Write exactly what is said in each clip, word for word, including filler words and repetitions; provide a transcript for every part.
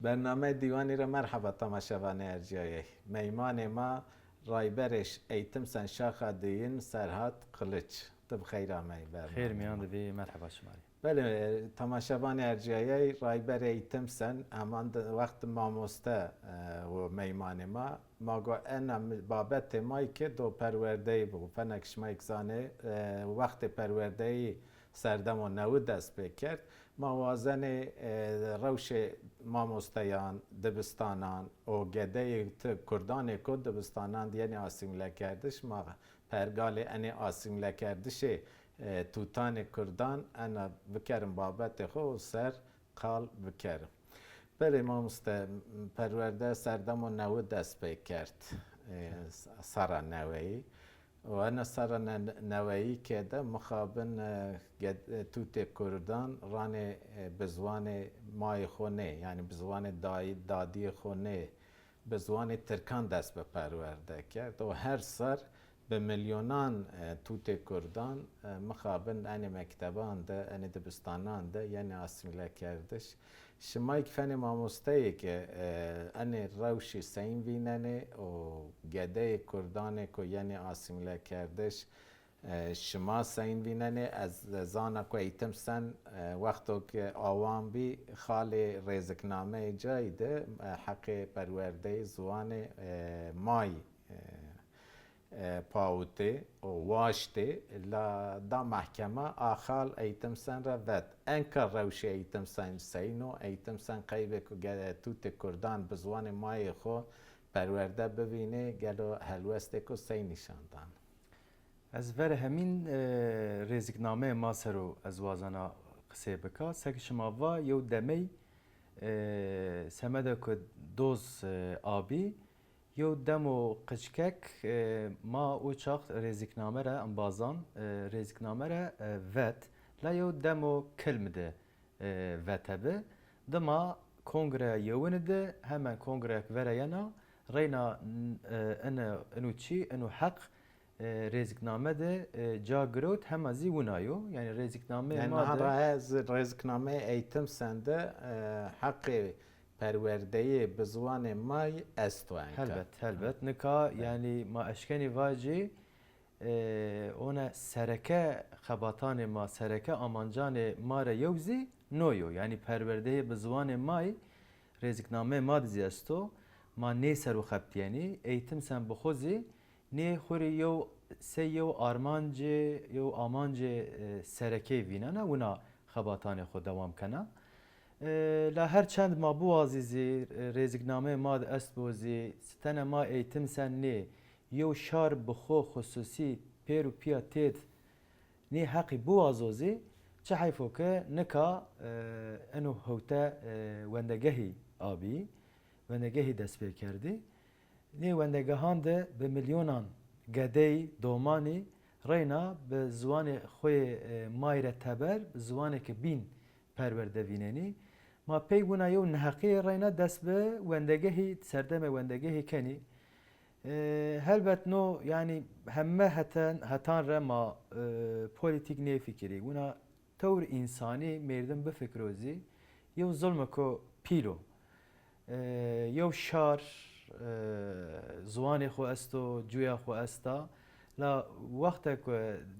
Bernameyê Dîwanî ra merheba temaşevanê ercîyayey. Meymanê ma Rayberê Ş-, Eğitim Sen Şaxa Duyun Serhat Kılıç. Ti bi xeyr ameyî bernameyê ma. Xêr mîyan de bî, merheba şima rê. Belê, e, temaşevanê ercîyayey, Rayberê Eğitim Sen, heman de wext mamoste, e, û meymanê ma. Ma go ena mi-, babetê ma yê ke do perwerdeyî bi. Fenek şima yê ke zanê, e, wextê perwerdeyî serdemo newi dest pê kerd. Ma wazenê, e, rewşê mamosteyan, dibistanan û gedeyê ti kurdanê ku dibistanan de yenê asîmîlekerdiş, ma pergalê enê asîmîlekerdişê, e, tutanê kurdan ena bikerin babetê xo û ser qal bikerim. Belê mamoste, perwerde serdemo newi dest pê kerd, e, serra neweyî. Û ena serra ne-, neweyî ke de mixabin, e, ged-, e, tutê kurdan ranê, e, bi ziwanê mayê xo nê, yanî bi ziwanê dayî, dadîyê xo nê, bi ziwanê tirkan dest bi perwerde kerd. Û her ser bi milyonan, e, tutê kurdan, e, mixabin enê mekteban de, enê dibistanan de yenê asîmîlekerdiş. Şima yê ke fenê mamosteyê ke, e, enê rewşî seyîn vînenê û gedeyê kurdanê ku yenê asîmîlekerdiş, e, şima seyîn vînenê? Ez zana ku Eğitim Sen, e, wexto ke awan bî, xalê rêziknameyê cayî de, e, heqê perwerdeyê ziwanê, e, mayî, e, e, pawitê û waştê, la da mehkema, a xal Eğitim Sen ra vet. Enka rewşê Eğitim Sen seyîn o? Eğitim Sen qeybê ku ge-, tutê kurdan bi ziwanê mayê xo perwerde bivînê, gelo helwestêko sey nîşan dano? Ez verê hemîn, e, rêziknameyê ma ser o ez wazena qisê bika. Seke şima va, yew demey, e, semede ku doz, e, abî, yew demo qickek, e, ma o çax rêzikname ra embazan, e, rêzikname ra, e, vet. La yew demo kilm de, e, vete bi. Dima kongreya yewini de, hemen kongreyek vera yena, reyna, n-, e, ine, inu çî, inu heq, e, rêzikname de, e, ca girewt, hema zî wina yo. Yanî rêziknameyê ma de. Yanî niha ra ez rêziknameyê Eğitim Sen de, e, heqê perwerdeyê bi ziwanê mayî esto enka. Helbet, helbet. Nika, yanî ma eşkenî vacî, e, ona sereke xebatanê ma, sereke amancanê ma ra yew zî no yo. Yanî perwerdeyê bi ziwanê mayî rêziknameyê ma de zî esto. Ma nê ser o xebitîyenî. Eğitim Sen bi xo zî nê xwu rê yew, sey yew armancê, yew amancê, e, serekeyî vînena, wina xebatanê xwu dewam kena. E, la her çend ma biwazî zî, e, rêziknameyê ma de est bo zî, sitene ma Eğitim Sen nê, yew şar bi xwu xusûsî pêr û pîya têd nê heqî biwazo zî, çi heyf o ke nika, e, eno hewte, e, wendegehî abî, wendegehî dest pê kerdî. Nê wendegehan de bi milyonan gedey, domanî reyna bi ziwanê xo yê, e, mayî re teber, bi ziwanêke bîn perwerde vînenî. Ma pey wina yew neheqîye reyna dest bi wendegehî, serdemê wendegehî kenî. E, helbet no, yanî heme heten, hetan re ma, e, polîtîk nêfikirî. Wina tewr însanî mêrdim bifikiro zî, yew zulmiko pîl o. E, yew şar, e, ziwanê xo esto, cuya xo esta. La wexte ku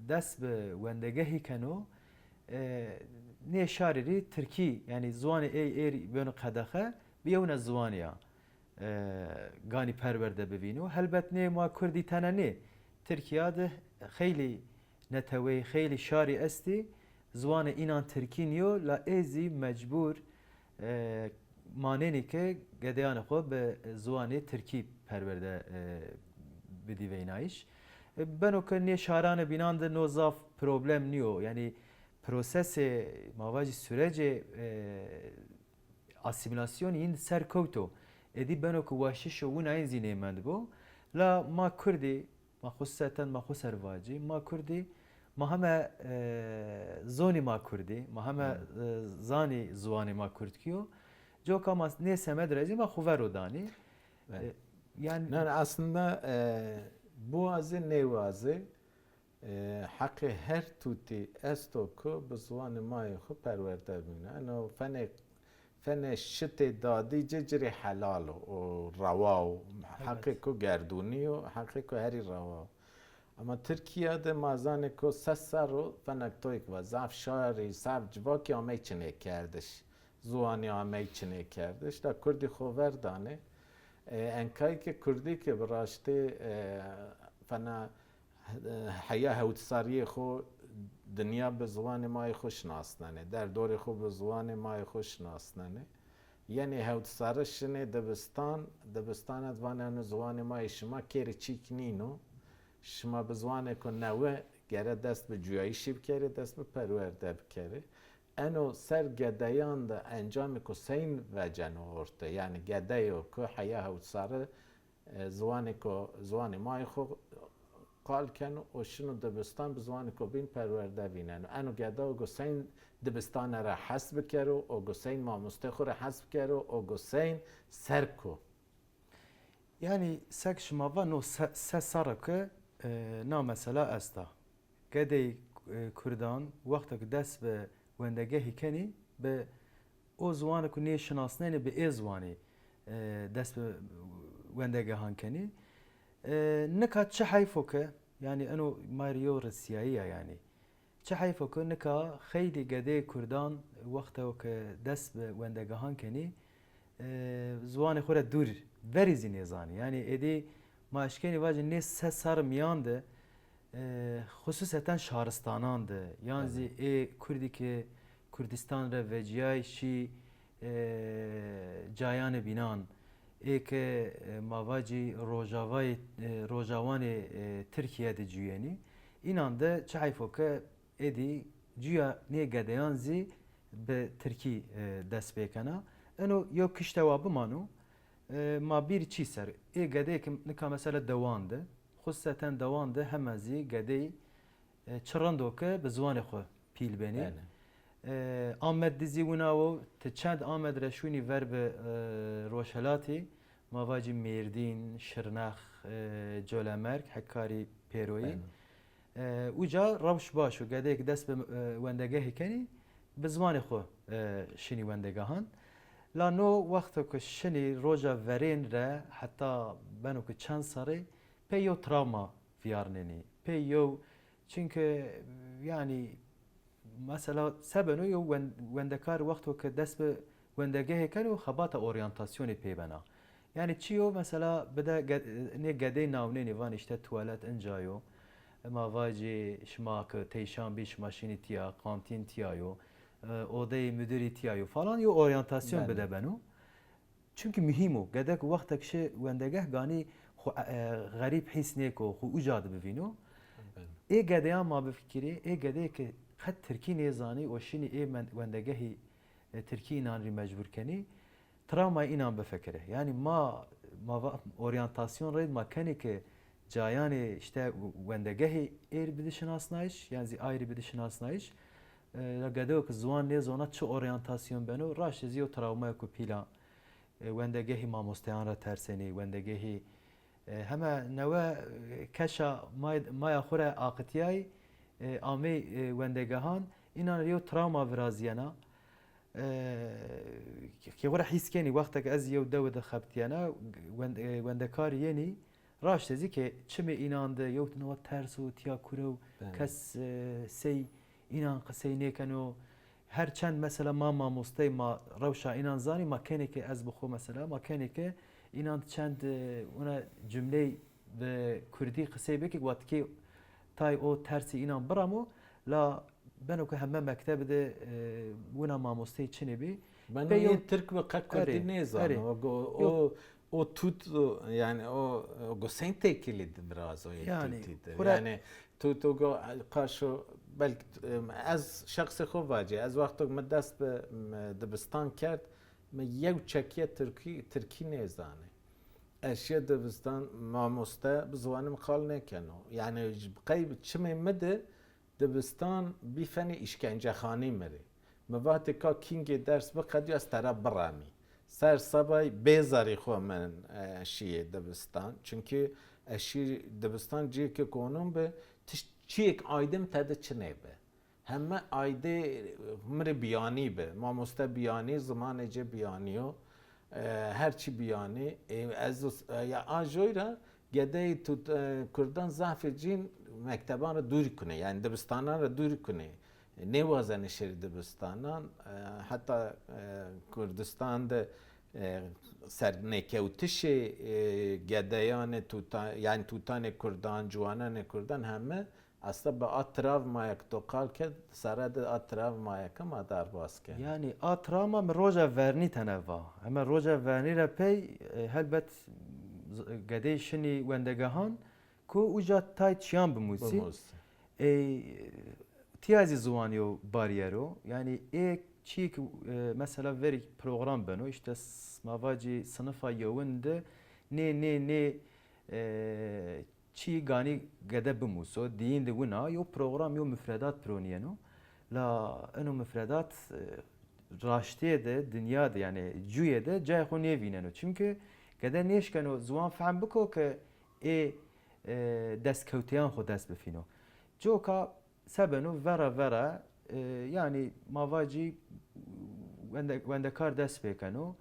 dest bi wendegehî keno, e, nê şarî rê tirkî, yanî ziwanê ey êr beno qedexe, bi yewna ziwanî ya, e, ganî perwerde bivîno. Helbet nê ma kurdî tena nê. Tirkîya de xeylî neteweyî, xeylî şarî estî, ziwanê înan tirkî nîyo, la ê zî mecbûr, e, manenî ke gedeyanê xo bi ziwanê tirkî perwerde, e, bidî veynayîş. E, beno ke nê şaranê bînan de no zaf problem nîyo. Yanî prosesê, ma vajî surecê, e, asîmîlasyonî yin ser kewto. Êdî beno ke weşişo winayîn zî nêmendbo. La ma kurdî, ma xusûseten ma xo ser vacî, ma kurdî, ma heme, e, zonî ma kurdî, ma heme, e, zanî ziwanê ma kurdkî yo. Coka ma nê semed ra zî ma xo ver o danî. E, yanî. Yanî aslında, e, biwazê nêwazê, e, heqê her tutî esto ku bi ziwanê mayê xo perwerde bîne. Eno fenê, tenê şitê dadî ci ci rê helal o, o rewa o. Heqê ku gerdûnî yo, heqê ku herî rewa o. Ama Tirkîya de ma zanê ku ses serr o fenek toyk va. Zaf şarî, zaf civakî amey çinêkerdiş. Ziwanî amey çinêkerdiş. Da kurdî xo ver danê. E, enkay ke kurdî ke bi raştî, e, fena, e, heya hewtsariyê xo dinya bi ziwanê ma yê xo şinasnenê. Derdorê xo bi ziwanê ma yê xo şinasnenê. Yenê hewtsare şinê dibistan, dibistan ed vanê eno ziwanê ma yê şima kêrî çîk nîno. Şima bi ziwanêko newe gere dest bi cuyayîşî bikerê, dest bi perwerde bikerê. Eno ser gedeyan de encamêko seyn veceno orte. Yanî gedeyo ku heya hewtsare, e, ziwanêko, ziwanê ma yê xo qal keno û şino dibistan bi ziwanêko bîn perwerde vîneno. Eno gedeyo go seyn dibistane ra hes bikero û go seyn mamostê xo ra hes bikero û go seyn serko. Yanî sek şima va no se, se serre ke, e, na mesela esta. Gedey, e, kurdan wexto ke dest bi wendegehî kenî, bi o ziwanê ku nêşinasnenê bi ê ziwanî, e, dest bi wendegehan kenî. E, nika çi heyf o ke, yanî eno ma rê yew risîyayî ya yanî. Çi heyf o ke nika xeylî gedeyê kurdan wexto ke dest bi wendegehan kenî, e, ziwanê xo ra dûr, verî zî nêzanî. Yanî êdî ma eşkenî vajî nê se serr mîyan de, e, xusûseten şaristanan de, yan zî ê kurdî ke Kurdîstan ra vecîyay şî, e, cayanê bînan, ê ke, e, ma vacî rojavayê, e, rojawanê, e, Tirkîye de cuyenî. Înan de çi heyf o ke êdî cuya nê gedeyan zî bi tirkî, e, dest pê kena. Eno yew kişte wa bimano, e, ma bîr çî ser. Ê gedeyê ke nika mesela dewan de, xusûseten dewan de heme zî gedeyî, e, çi rind o ke bi ziwanê xo pîl benî. E, Amed de zî wina wo, ti çend Amed ra şûnî ver bi, e, rojhelatî, ma vacî Mêrdîn, Şirnex, e, Colemêrg, Hekarî, Pêroyîn. E, uca rewş baş o. Gedeyê ke dest bi, e, wendegehî kenî, bi ziwanê xo, e, şinî wendegehan. La no wexto ke şinî roja verên re heta beno ke çend serrî pey yew travma vîyarnenî. Pey yew, çunke yanî mesela se beno yew wen-, wendekar wexto ke dest bi wendegehê keno xebata oryantasyonê pê bena. Yanî çi yo mesela bide ge-, nê gedey nawnenî vanî îşte tuwalet inca yo. Ma vacî şima ke teyşan bî şima şinî tîya, kantîn tîya yo, e, odeyê mudirî tîya yo falan yo oryantasyon bide beno. Çunkî muhîm o. Gedek wextek şi wendegeh ganî xwu, e, xerîb hîs nêko, xwu uca di bivîno. Ê gedeyan ma bifikirî, ê gedeyê ke qet tirkî nêzanî û şinî ê men-, wendegehî, e, tirkî înan rî mecbur kenî, travmayê înan bifikire. Yanî ma, ma va, oryantasyon rê ma kenê ke cayanê îşte wendegehê êr bidi şinasnayîş, yan zî ay rî bidi şinasnayîş. E, ya gedeyo ke ziwan nêzona çi oryantasyon beno, raştê zî yew travmayêko pîl a. E, wendegehî mamosteyan ra tersenî, wendegehî, e, heme newe, e, keşa may-, maya xwu ra aqitîyayî, e, amey, e, wendegehan, înan rê yew travma virazîyena. E, ke xwu ra hîs kenî, wextek ez yew dewe de xebitîyena, wend-, e, wendekarî yenî, raştê zî ke çimê înan de yew tine wa ters o, tîya kurew, kes, e, sey înan qisey nêkeno. Her çend mesela ma mamostey ma rewşa înan zanî, ma kenê ke ez bi xwu mesela, ma kenê ke înan çend, e, wina cumley bi kurdî qisey bikî, wa tikê tay o tersî înan biramo, la beno ke heme mekteb de, e, wina mamostey çinê bî. Beno ê tirk bi qe kurdî nêzano. O, o, o tut, o, yanî o, o go seyntêkilî di virazo ê tutî di. Yanî, tu, tu go, qaşo, belkî, em, ez şexsê xo vacî, ez wexto mi dest bi, em, dibistan kerd, mi yew çekîye tirkî, tirkî nêzanê. Ez şiye dibistan, mamoste bi ziwanê mi qal nêkeno. Yanî, qey çimê mi di, dibistan bî fenê îşkencexanî mi rê. Mi vatê ka kîngê ders biqedîyo ez tera biremî. Ser sebay bêzarî xwu min, e, şîyê dibistan. Çunkî ez şî dibistan cîyêkê konûn bi, tişt çîyêk aydin tede çinê bi. Heme aydê mi rê biyanî bi. Mamoste biyanî, zimanê ci biyanî yo. E, her çî biyanî. E, ez, e, ya a joy ra gedeyê tut-, e, kurdan zafê cîn mekteban ra dûrî kunê. Yanî dibistanan ra dûrî kunê. E, nêwazenê şêrê dibistanan. E, heta, e, Kurdistan de, e, sernêkewtişê, e, gedeyanê tuta-, yanî tutanê kurdan, ciwananê kurdan heme Aslında bi a travmaya ke to qal kerd, sare de a travmaya ke ma derbas kerd. Yanî a travma mi roja vernî tene va. Heme roja vernî ra pey, e, helbet z-, gedey şinî wendegehan ku uca tay çiyan bimusî. Bimusî. E, tiya zî ziwan yo barîyer o. Yanî ê çîyê ke, e, mesela verî program beno, îşte s-, ma vacî sinifa yewin de nê, nê, nê, e, çî ganî gede bimuso, diyîn de wina, yo program, yo mufredat pironîyeno. La eno mufredat, e, raştîye de, dinya de, yanî cuye de cayê xo nêvîneno. Çimkî gede nêşkeno ziwan fehm biko ke ê, e, destkewteyan xo dest bifîno. Coka se beno, vera vera, e, yanî ma vacî wende-, wendekar dest pêkeno.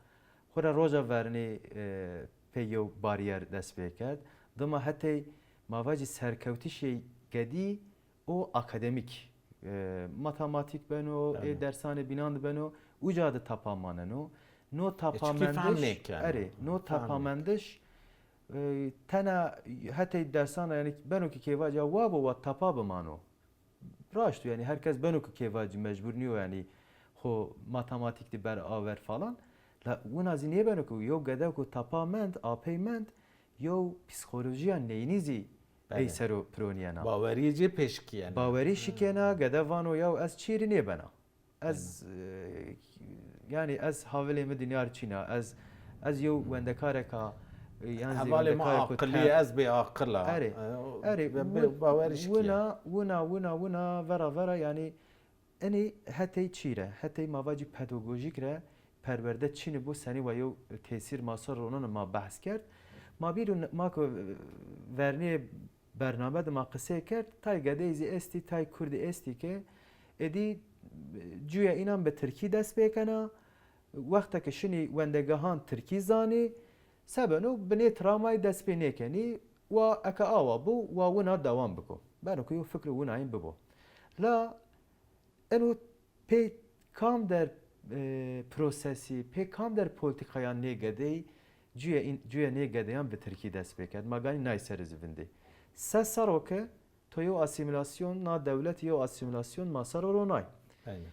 Xwu ra roja vernî, e, pê yew barîyer dest pê kerd. Dima hetê ma vacî serkewtişê gedî û akademîk, e, matematîk beno, ê dersanê bînan de beno, uca de tapa maneno. No tapamendiş, erê, no tapamendiş, e, tena hetê dersan ra, yanî beno ke kê vacî ya wa bo, wa tapa bimano. Raşt o, yanî her kes beno ke kê vacî mecbur nîyo, yanî xo matematîk de ber aver falan. La wina zî nêbeno ke yew gede ku tapa mend, apey mend, yew psîkolojîya neynî zî ey ser o pironîyena. Bawerîyê ci pê şikîyena. Bawerî şikêna, gede vano, yaw ez çîrî nêbena. Ez, e, yanî ez havilê mi dinyar çîna, ez, ez yew wendekarek a, e, yan zî hevalê ma wendekarek o aqilî, ez bêaqil a. Erê, e, o erê, be-, be-, win-, bawerî şikîye. Wina, wina, wina, wina, vera, vera, yanî enî hetey çî re, hetey ma vacî pedagojîk re perwerde çinî bo, senî wa yew tesîr ma ser ronan ma behs kerd. Ma bîro n-, ma ku, e, vernîyê bername de ma qisey kerd, tay gedey zî estî, tay kurdî estî ke êdî, e, cuya înan bi tirkî dest pê kena, wexta ke şinî wendegehan tirkî zanî, se beno bi nê travmayî dest pê nêkenî, wa eke awa bo, wa wina dewam biko. Beno ke yew fikro winayîn bibo. La eno pê kam der, e, prosesî, pê kam der polîtîkayan nê gedeyî, cuya în-, cuya nê gedeyan bi tirkî dest pê kerd. Ma ganî nay ser zî vindî. Se serr o ke to yew asîmîlasyon, na dewlet yew asîmîlasyon ma ser o ronay. Aynen.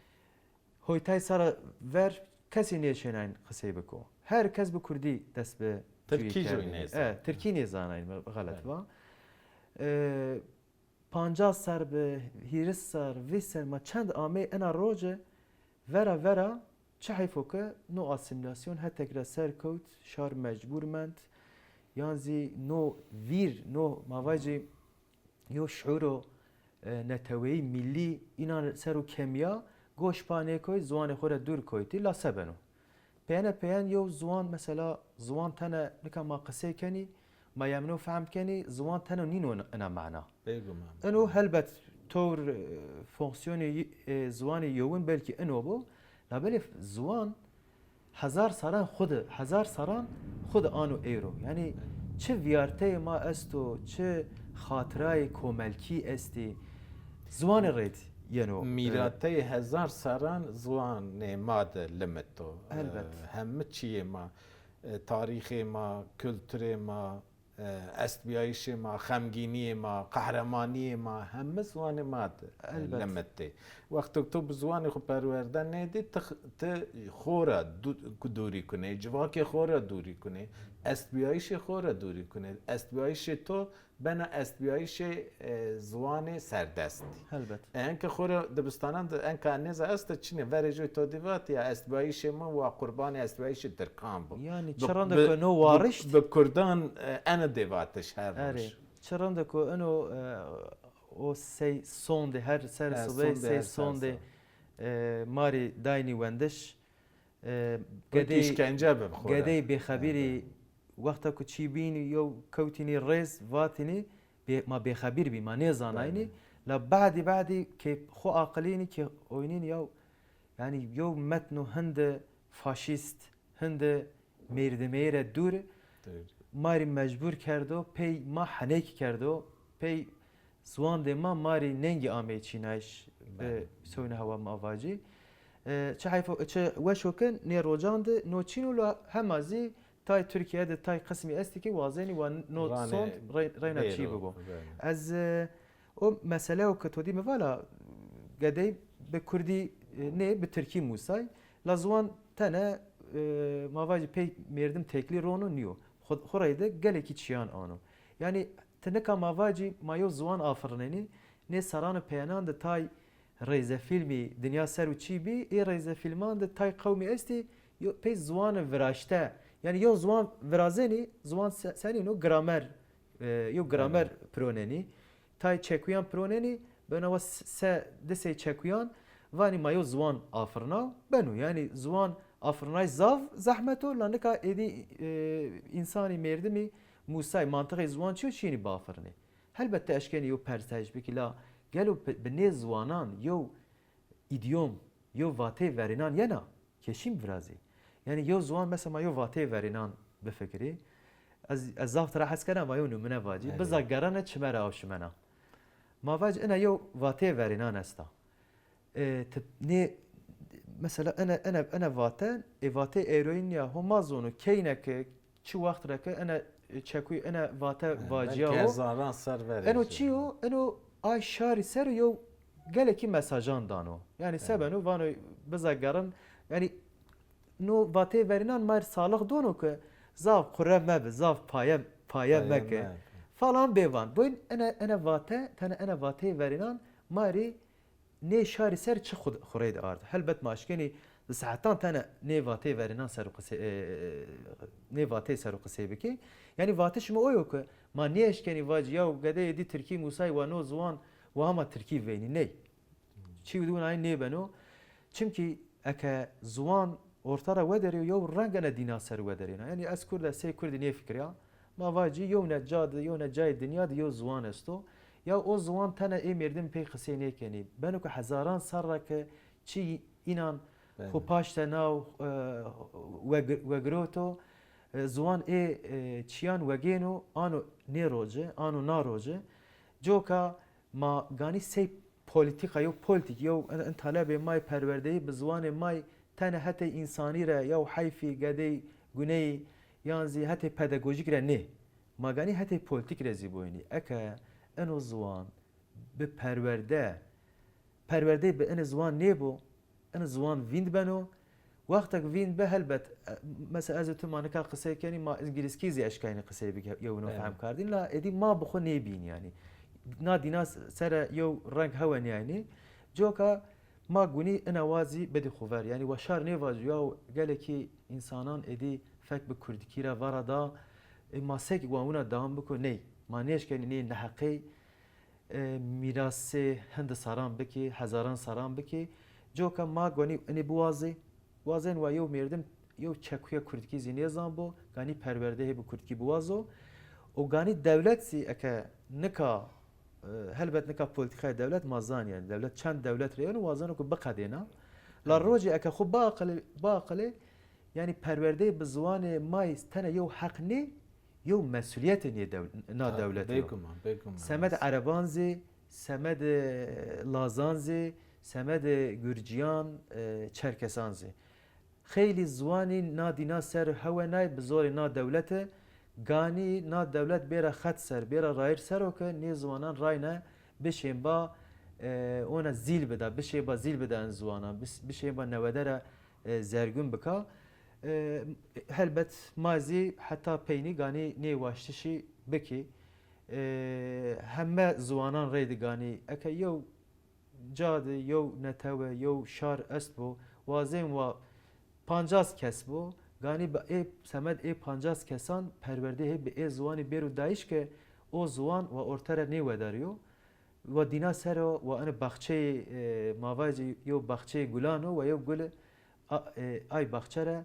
Hoytay sara ver kesî nêşênayn qisey biko. Her kes bi kurdî dest bi tirkî joy nêzan. E, tirkî nêzanayn, xelet va. E, pancas ser bi, hîris ser, vîst ser, ma çend amey ena roce, vera vera, çi heyf o ke no asîmîlasyon hetek ra ser kewt, şar mecbur mend, yan zî no vîr, no ma vacî yo şuuro, e, neteweyî, mîllî înan ser o kemîya, goş pa nêkoy, ziwanê xo ra dûr koytî, la se beno? Peyene peyen yew ziwan, mesela, ziwan tene nika ma qisey kenî, ma yemno fehm kenî, ziwan tene nîno ina mana. Bêguman. Ino helbet tewr, e, fonksiyonê, e, ziwanê yewin belkî ino bo, labelê ziwan hezar saran xwu de, hezar saran xwu de ano êro. Yanî çi vîyarteyê ma esto, çi xatirayê komelkî estî, ziwanê reyt yeno. Mîrateyê hezar saran ziwanê ma de limit o. Elbet. E, heme çîyê ma, e, tarîxê ma, kulturê ma, e, estbîyayîşê ma, xemgînîyê ma, qehremanîyê ma, heme ziwanê ma de, e, limit ê. Wexto ke to bi ziwanê xwu perwerde nêdî, ti x-, ti xo ra du-, dûrî kunê, civakê xo ra dûrî kunê, estbîyayîşê xo ra dûrî kunê. Estbîyayîşê to bena estbîyayîşê, e, ziwanê serdestî. Helbet. Enke xo ra dibistanan de enka nêza esta çinê, verê joy to dî vatî ya estbîyayîşê mi wa qurbanê estbîyayîşê tirkan bo. Yanî çi rinde ku no warişt. Bi kurdan, e, ene dê vatiş her roj. Erê. Çi rinde ku ino, e, o sey sondê, her serê sibê sey sondê, e, ma rê daynî wendiş. E, gedey, gedey bêxebîrî, wexta ku çî bînî, yew kewtînî rêz, vatînî, bê-, ma bêxebîr bî, ma nêzanaynî. La badî badî ke xo aqilînî ke oynîn yaw, yanî yew metno hinde faşîst, hinde mêrdimeyî re dûr, ma rî mecbur kerdo, pey ma henêk kerdo, pey ziwandê ma ma rî nengî amey çînayîş, e, sewna hewa ma vacî. E, çi heyf o, çi weş o ke nê rocan de no çîn o, la hema zî tay Tirkîye de tay qismî estî ke wazenî wa no sond rey-, reyna çî bibo. Ez, e, o meseleyo ke to dî mi vala, gedey bi kurdî, e, nê, bi tirkî musay. La ziwan tene, e, ma vajî pey mêrdim teklî rono nîyo. Xo, xo reyde gelekî çîyan ano. Yanî ti nika ma vacî ma yew ziwan afirnenî, nê serranê peyenan de tay reyzefîlmî dinya ser û çî bî, ê reyzefîlman de tay qewmî estî, yo-, pey ziwane viraşte. Yanî yew ziwan virazenî, ziwan se-, senîn o, gramer, e, yew gramer pironenî. Tay çekuyan pironenî, bena wa s-, se di sey çekuyan, vanî ma yew ziwan afirnaw, beno. Yanî ziwan afirnay zaf zehmet o, la nika êdî, e, însanî mêrdimî musay, mantiqê ziwan çi yo, şînî biafirnê. Helbet ti eşkenî yew persayîş bikî, la gelo bi, bi nê ziwanan yew îdyom, yew vateyê verênan yena? Keşîm virazî. Yanî yew ziwan, mesela ma yew vateyê verênan bifikirî. Ez, ez zaf tira hes kena, ma yew numune vacî. Biza gerene çime ra aw şimena. Ma vac ina yew vateyê verênan esta. E, ti nê, mesela ene, ene, ene vate, ê vateyê ewroyîn ya, ho ma zono, keyne ke, çi wext ra ke ene çekuy, ene vate vacîya o. Hezaran ser verê. Eno çi yo? Eno ay şarî ser o yew gelekî mesajan dano. Yanî se beno, vano biza gerin. Yanî no vateyê verînan ma rê salix dono ke zaf qure mebi, zaf paye, paye meke. Falan bêvan. Boyun ene, ene vate, tene ene vateyê verînan ma rê nê şarî ser çi xu-, xurey de ard. Helbet ma eşkenî di saetan tene nê vateyê verênan ser o qisey, e, e, nê vateyê ser o qisey bikê. Yanî vate şima o yo ke ma nêeşkenî vacî yaw gedeyê dî tirkî musay wa no ziwan wa hema tirkî veynî. Ney. Çî û di winayî nêbeno. Çimkî eke ziwan orta ra wederîyo, yew reng ene dîna ser wederêna. Yanî ez kurd a, sey kurdî nêfikirîya. Ma vacî yewne ca de, yewne cayê dinya de yew ziwan esto. Ya o ziwan tene ê mêrdimî pey qisey nêkenî. Beno ke hezaran serr ra ke çî înan xo paşte naw, e, weg-, wegiroto, e, ziwan ê, e, çîyan wegêno, ano nê roce, ano na roce. Coka ma ganî sey polîtîka, yew polîtîk, yew in, in talebê ma yê perwerdeyî bi ziwanê ma yê tene hetê însanî re, yew heyfî, gedey, guneyî, yan zî hetê pedagojîk re nê. Ma ganî hetê polîtîk re zî boynî. Eke ino ziwan bi perwerde, perwerdeyê bi inê ziwan nêbo, inê ziwan vînd beno. Wextek vînd bi helbet, e, mesela ez û tu ma nika qisey kenî, ma îngilizkî zî eşkaynî qisey bikî, yewno fehm kardîn. La êdî ma bi xwu nêbîn yanî. Na dîna s-, sere yew reng hewe nêaynî. Coka ma gunî ina wa zî bidî xwu ver. Yanî wa şar nêvacî, yaw gelekî însanan êdî fek bi kurdkî ra vara da, e, ma sek wa wina dewam biko? Ney. Ma nêşkenî nê neheqey, e, mîrasê hindî serran bikî, hezaran serran bikî. Coka ma gonî inî biwazê. Wazen wa yew mêrdim yew çekuya kurdkî zî nêzan bo, ganî perwerdehê bi kurdkî biwazo. Û ganî dewlet zî eke nika, e, helbet nika polîtîkaya dewlet ma zanî, yanî dewlet çend dewlet reyeno, wazeno ke biqedêna. La rocê eke xwu biaqilê, biaqilê, yanî perwerdeyê bi ziwanê ma yê tene yew heq nê, yew mesulîyetê nê dew-, na dewletî yo. Bêguman, bêguman. Semedê ereban zî, semedê lazan zî, semedê gurcîyan, e, çerkesan zî. Xeylî ziwanî na dîna ser hewenay bi zorê na dewlete, ganî na dewlet bêra xet ser, bêra rayîr ser o ke nê ziwanan rayne bişên ba, e, ona zîl bida, bişê ba zîl bida in ziwanan, bis-, bişên ba newede ra, e, zergûn bika. E, helbet ma zî heta peynî ganî nê waştişî bikî. E, heme ziwanan reyde ganî eke yew ca de yew netewe, yew şar estbo, wazên wa pancas kes bo, ganî bi ê semed ê pancas kesan perwerdehê bi ê ziwanî bêro dayîş ke o ziwan wa orte ra nêwedarîyo. Wa dîna ser o, wa ene baxçeyê, e, ma vajî yew baxçeyê gulan o, wa yew gule a-, e, ay baxçe ra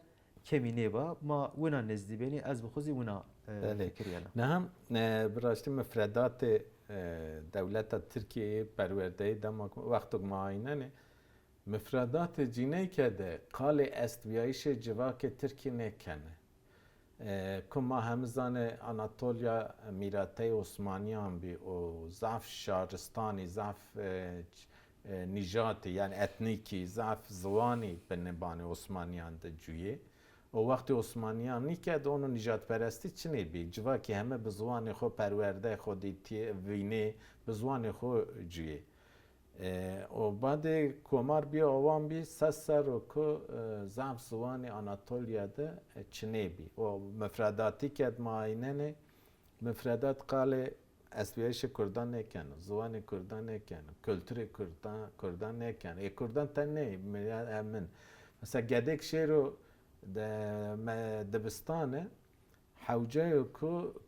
kemî nêba. Ma wina nezdî benî, ez bi xo zî wina, e, Belê. fikir yena. Niha, e, bi raştî mifredatê, e, dewleta Tirkîyeyê perwerdeyî dema ku, wexto ku ma aynenê, mifredatê cîneyke de qalê estbîyayîşê civakê Tirkî nêkenê. E, ku ma heme zanê Anatolya mîrateyê Osmanîyan bî û zaf şaristanî, zaf, e, ç-, e, nîjatî, yanî etnîkî, zaf ziwanî binê banê Osmanîyan de cuyê. Û wextê Osmanîyan nîke de ono nîjatperestî çinê bî. Civakî heme bi ziwanê xo perwerde xo dîtîyê, vînê, bi ziwanê xo cuyê. E, û badê komar bîyo awan bî, ses serr o ku, e, zaf ziwanê Anatolya de, e, çinê bî. O mifredatî ke ma aynenê, mifredat qalê estbîyayîşê kurdan nêkeno, ziwanê kurdan nêkeno, kulturê kurdan, kurdan nêkeno. Ê kurdan tenê, mi-, ya, e, min. Mesela gedêk şêro de me-, dibistane, hewce yo ku,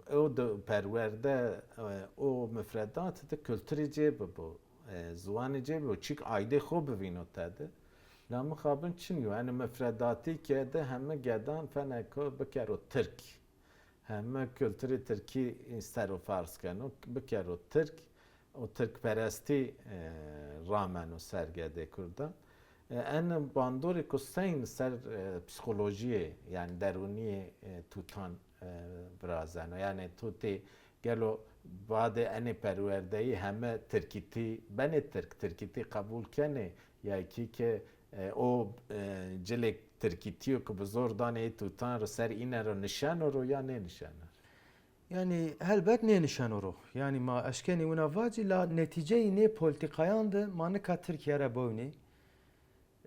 e, o de perwerde, e, o mifredat de kulturê cê bibo, e, ziwanê cê bibo, çîk aydê xo bivîno tede. La mixabin çin yo. Yanî mifredatî ke de heme gedan feneko bikero tirk. Heme kulturê tirkî ser o ferz keno, bikero tirk. O tirkperestî, e, rameno ser gedê kurdan. E, en bandorê ku seyn ser, e, psîkolojîyê, yanî derûnîyê, e, tutan, e, virazeno. Yanî tutê gelo badê enê perwerdeyî heme tirkîtî benê tirk, tirkîtî qebûl kenê ya kî ke, e, o, e, cilêk tirkîtî yo ku bi zor danê ê tutan ro ser îne ro nişeno ro ya nênişeno? Yanî helbet nênişeno ro. Yanî ma eşkenî wina vacî la netîceyî nê polîtîkayan de ma nika Tirkîye ra bewnî.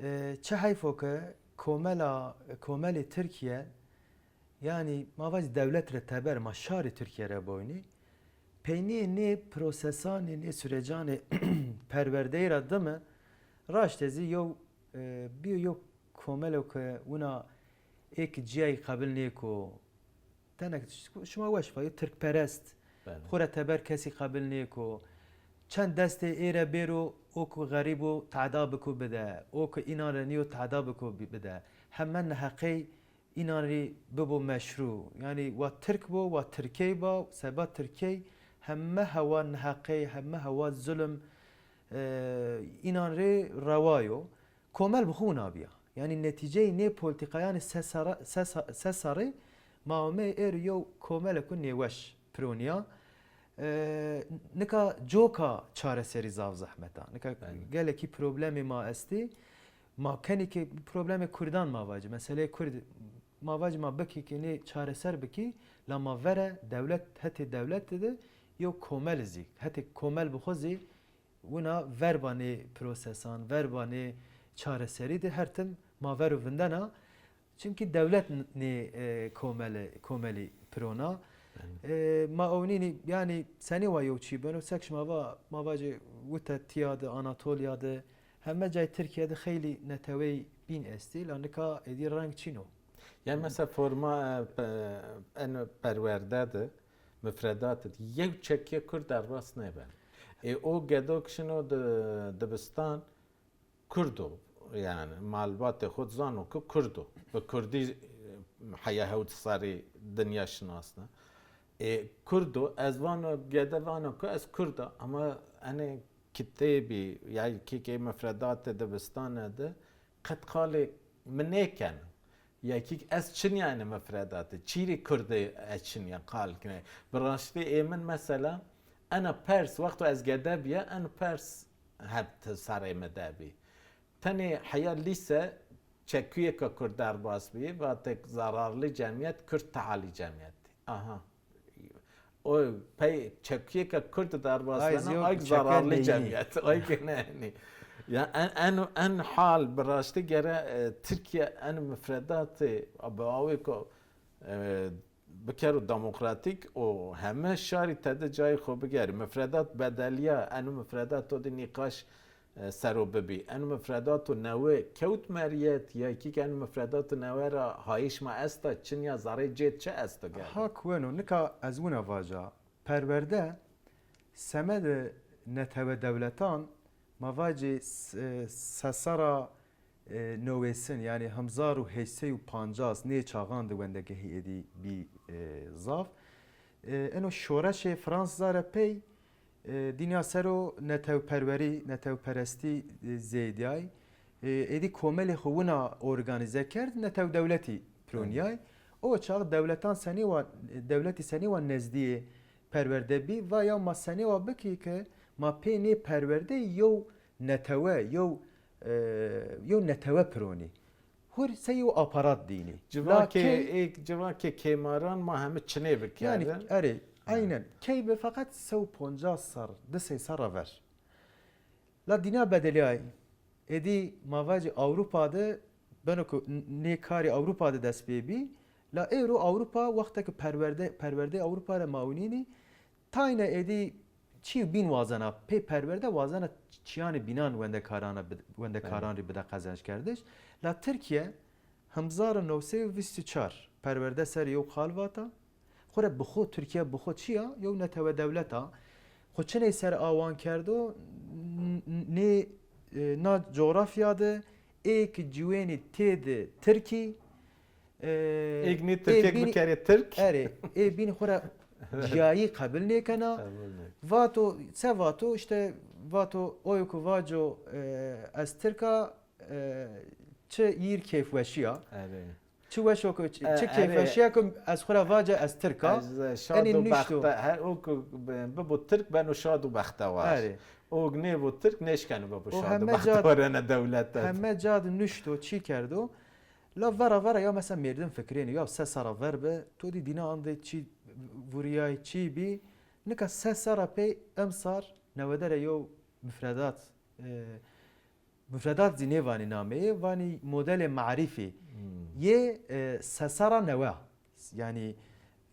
E, çi heyf o ke komela, komelê Tirkîye, yanî ma vacî dewlet re teber ma şarê Tirkîye ra bewnî. Peynîyê nê prosesanê, nê surecanê perwerdeyî ra dime, raşte zî yew, e, bîyo yew komelo ke wina êk cîyayî qebil nêko, Tenek şima weş va, yo tirkperest, Belê. xo ra teber kesî qebil nêko. Çend destê ê re bêro, o ku xerîb o, teda biko bide. O ku înan re nîyo, teda biko bi-, bide. Heme neheqey înan rî bibo meşrû. Yanî wa tirk bo, wa tirkey ba, seba tirkey heme hewa neheqey, heme hewa zulm, e, înan rê rewa yo. Komel bi xo wina bîya. Yanî netîceyê nê polîtîkayanê se serre, se se-, se serrî ma omeyê êro yew komelêko nêweş pironîya. E, nika coka çareserî zaf zehmet a. Nika Aynen. gelekî problemê ma estî. Ma kenî ke problemê kurdan ma vacî, meseleyê kurd ma vacî ma bikî ke nê çareser bikî, la ma vere dewlet, hetê dewlet de yew komel zî, hetê komel bi xo zî wina verba nê prosesan, verba nê çareserî de her tim ma ver û vindena. Çimkî dewlet n-, nê, e, komele-, komelî pirona. E, ma ewnînî, yanî senî wa yew çî beno, sek şima va, ma vacê wite tîya de, Anatolya de, heme cayê Tirkîye de xeylî neteweyî bîn estî, la nika êdî reng çin o. Yanî mesela forma, e, pe-, en perwerde de, mifredat de yew çekîye kurd derbas nêbeno. Ê o gedo ke şino di-, dibistan kurd o. Yanî malbatê xo zano ke kurd o. Bi kurdî, e, heya hewt serrî dinya şinasne. Ê kurd o, ez vano, gede vano ke ez kurd a. Ama enê kitêbî, ya kî ke mifredatê dibistane de qet qalê mi nêkeno. Ya kî ez çinya enê mifredatî, çîrê kurdî ez çinya qal kine. Bi raştî ê min mesela, ena pers, wexto ez gede bîya, ena pers hep ti serê mi de bî. Tenê heya lîse çekuyêka kurd derbas bî, vatê zerarlî cemîyet, kurd tealî cemîyet. Aha. O pey çekuyêka kurd derbas bena, ayk zerarlî cemîyet, ayk nênî. Ya en, en, en hal bi raştî gere, e, Tirkîye en mifredatê bi awêko, e, bikero demokratîk û heme şarî tede cayê xo bigerî. Mifredat bedelîya, eno mifredato de nîqaş, e, ser o bibî. Eno mifredato newe kewt meriyet ya kî ke eno mifredato newe ra hayîş ma esta, çinya zerrê cêd çi esto gerde? Hak weno, nika ez wina vaca, perwerde semedê netewe dewletan, ma vacî s-, e, sesera e, newêsin, yanî hemzar û heşt sey û pancas nê çaxan de wendegehî êdî bî, e, zaf. E, eno şoreşê Fransizan ra pey, e, dinya ser o netewperwerî, netewperestî, e, zêdîyay. E, êdî komelê xwu wina organîze kerd, netew dewletî pironîyay. O çax dewletan senî wa, dewletî senî wa nezdîyê perwerde bî, va ya ma senî wa bikî ke ma pê nê perwerdeyî yew netewe, yew, e, yew netewe pironî. Hur sey yew aparat dînî. Civankê, ê, civankê kêmaran ma heme çinê bikerdin. Yanî, erê, aynen. Key bi feqet se û poncas serr, di sey serra ver. La dîna bedelîyay. Êdî ma vacî Ewropa de, beno ku n-, nê karî Ewropa de dest pê bî, la êro Ewropa wexte ke perwerde, perwerdê Ewropa ra ma winînî, tayne êdî çî bîn wazena, pê perwerde wazena çîyanê bînan wendekaran ra bid-, wendekaran rê bide qezenckerdiş. La Tirkîye hemzar û new sey û vîst û çar perwerde ser yew qal vata. Xwu ra bi xwu, Tirkîye bi xwu çi ya? Yew netewe dewlet a. Xwu çiney ser awan kerdo, n-, n-, nê, e, na cografya de ê ki ciwênî têde Tirkî, e, êk nê Tirkî bikerê Tirk. Erê, ê bînî xwu ra ciyayî qebul nêkena. Qebul nêkena. Vato, se vato? Îşte vato, oyo ku vaco, e, ez Tirk a, e, çi yîr keyfweşî ya. Erê. Çi weş o ku, çi, e, çi keyfweşî ya ku ez xwu ra vace ez Tirk a. Ez, e, şad û bexte-, her o ku bi-, bibo Tirk beno şad û bextewar. Erê. O nêbo Tirk nêşkeno bibo şad û bextewar ene dewlete. Heme ca de nuşto, çi kerdo. La vera vera ya mesela mêrdim fikrênî, ya se serra ver bi, to dî dîna ande çi vurîyay, çi bî. Nika se serra pey emsar newede ra yew mufredat, e, mufredat zî nêvanî nameyê, vanî modelê marîfî. Hmm. Yê, e, se serra newe. Yanî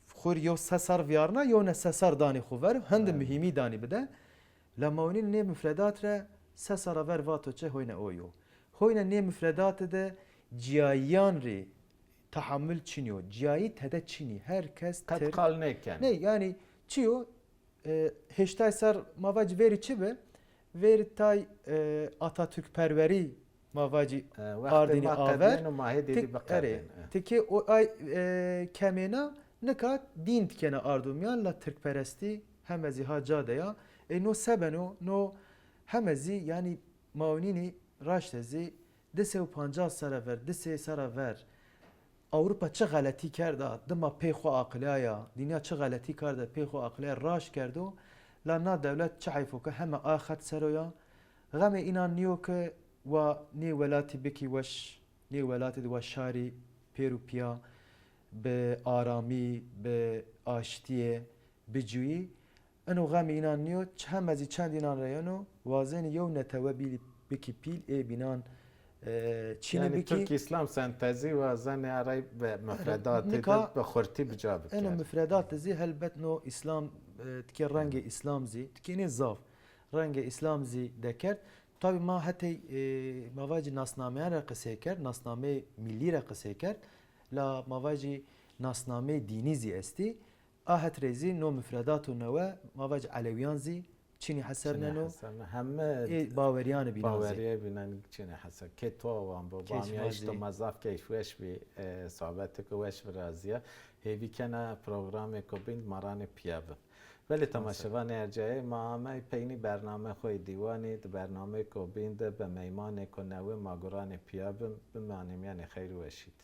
xwu rê yew se serr vîyarna, yewna se serr danî xwu ver, hende muhîmî danî bide. La ma winî nê mufredat ra se serra ver vato çi, hoyna o yo. Hoyna nê mufredatî de ciyayîyan rê tehamul çinî yo. Ciyayî tede çinî. Her kes qet qal nêkenê. Nê, yanî çi yo? E, heştay serr ma vacî verî çi bi? Verî tay, e, Atatürkperwerî ma vacî ardînî aver. E, wextê ma qedîyeno ma hê dî biqedên. Erê, tikê o ay, e, kemêna nika dîn tikêna ardo mîyan, la tirkperestî heme zî ha ca de ya. E, no se beno? No heme zî, yanî ma winînî raşte zî di sey û pancas serre ver, di sey serre ver Ewropa çi xeletî kerda, dima pê xwu aqilaya, dinya çi xeletî kerda, pê xwu aqilaya, raşt kerdo. La na dewlet çi heyf o ke heme a xet ser o ya. Xemê înan nîyo ke wa nê welatî bikî weş, nê welatî de wa şarî pêr û pîya bi aramî, bi aştîye bicuyî. Ino xemê înan nîyo, ç-, heme zî çend înan ra yeno, wazenî yew netewe bîlî bikî pîl, ê bînan, e, çinî bikî. Yanî Tirk-Îslam sentezî wazenê arey bi mufredatî de bi xurtî bi ca bikerd. Ino mufredat de zî helbet no Îslam, e, tikê rengê Îslam zî, tikênê zaf, rengê Îslam zî dekerd. Tabî ma hetey, e, ma vacî nasnameyan ra qisey kerd, nasnameyê mîllî ra qisey kerd. La ma vacî nasnameyê dînî zî estî. A het rê zî no mufredato newe, ma vacî elewîyan zî çinî hesebneno. Çinî hesebneno. Heme ê bawerîyanê bînan zî. Bawerîyê bînan çinî heseb. Kê to wan bo, bamîya îşto ma zaf keyfweş bî, e, sohbetêko weş virazîya. Hêvî kena programêko bîn de ma ranê pîya bim. Belê temaşevanê ercayê, ma amey peynî bernameyê xo yê dîwanî, di bernameyêko bîn de bi meymanêko newe ma guranê pîya bim, bimanê mîyanê xeyr û weşî de.